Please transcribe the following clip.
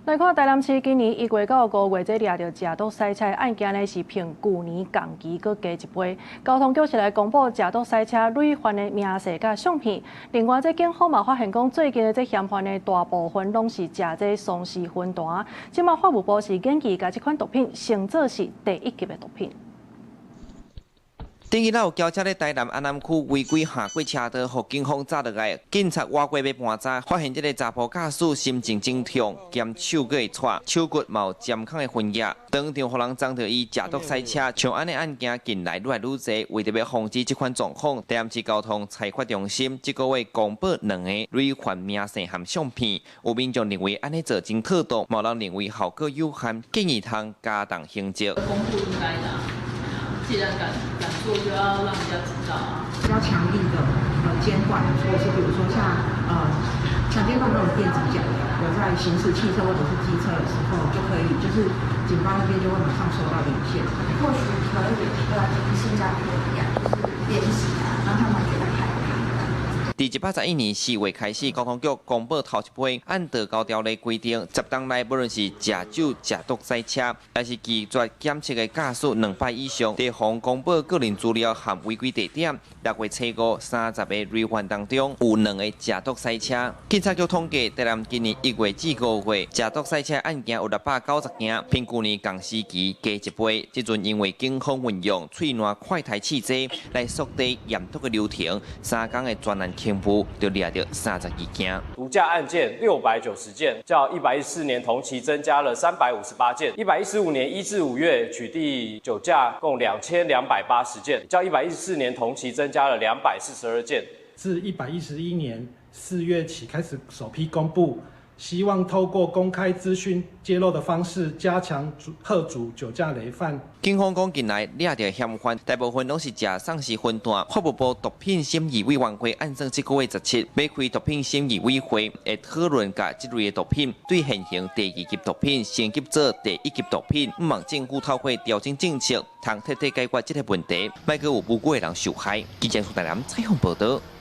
來看台南市今年1月到5月，這掠著食毒賽車案件呢，是比舊年仝期閣加一倍。交通局是來公布食毒賽車累犯的明細佮相片。另外，這警方嘛發現講，最近的這嫌犯的大部分攏是食這喪屍魂彈。這馬法務部是研議共這款毒品稱做是第一級的毒品。頂日有轎車咧台南安南區違規橫過車道，予警方紮落來。警察倚過欲盤查，發現這个查埔駕駛心情真痛，兼手閣會掣，手骨嘛有針孔的痕跡，當場予人贓著伊食毒賽車。像按呢案件近來愈來愈濟，為著欲防止這款狀況，台南市交通裁罰中心這個月公布兩個累犯明細和相片。有民眾認為按呢做真妥當，嘛有人認為效果有限，建議通加重刑責。公布應該的，既然敢做，就要讓人家知道啊。比較強力的監管的措施，比如說像監管那種電子腳鐐，有在行駛汽車或者是機車的時候，就可以就是警方那邊就會馬上收到連線。或許可以，對啊，就是新加坡一樣，就是練習啊，讓他們覺得害怕。佇111年4月開始，交通局公布頭一批按道交條例規定，10冬內無論是食酒、食毒賽車，抑是拒絕檢測的駕駛兩擺以上，提防公布個人資料和違規地點。6月初五，30个累犯當中有兩个食毒賽車。警察局統計，台南今年1月至5月，食毒賽車案件有690件，比舊年仝時期加一倍。這陣因為警方運用喙瀾快篩試劑來速遞驗毒的流程，3工的專案勤務就掠著32件。毒駕案件690件，較114年同期增加了358件。115年1至5月取締酒駕共2280件，較114年同期增加了242件。自111年4月起開始首批公布，希望透過公開資訊揭露的方式，加強嚇阻酒駕累犯。警方講，近來掠著嫌犯大部分攏是食喪屍魂彈。法務部毒品審議委員會按算這個月17欲開毒品審議委會，會討論共這類的毒品對現行第二級毒品升級做第一級毒品，向望政府透過調整政策，通徹底解決這个問題，莫閣有無辜的人受害。記者蘇大南採訪報導。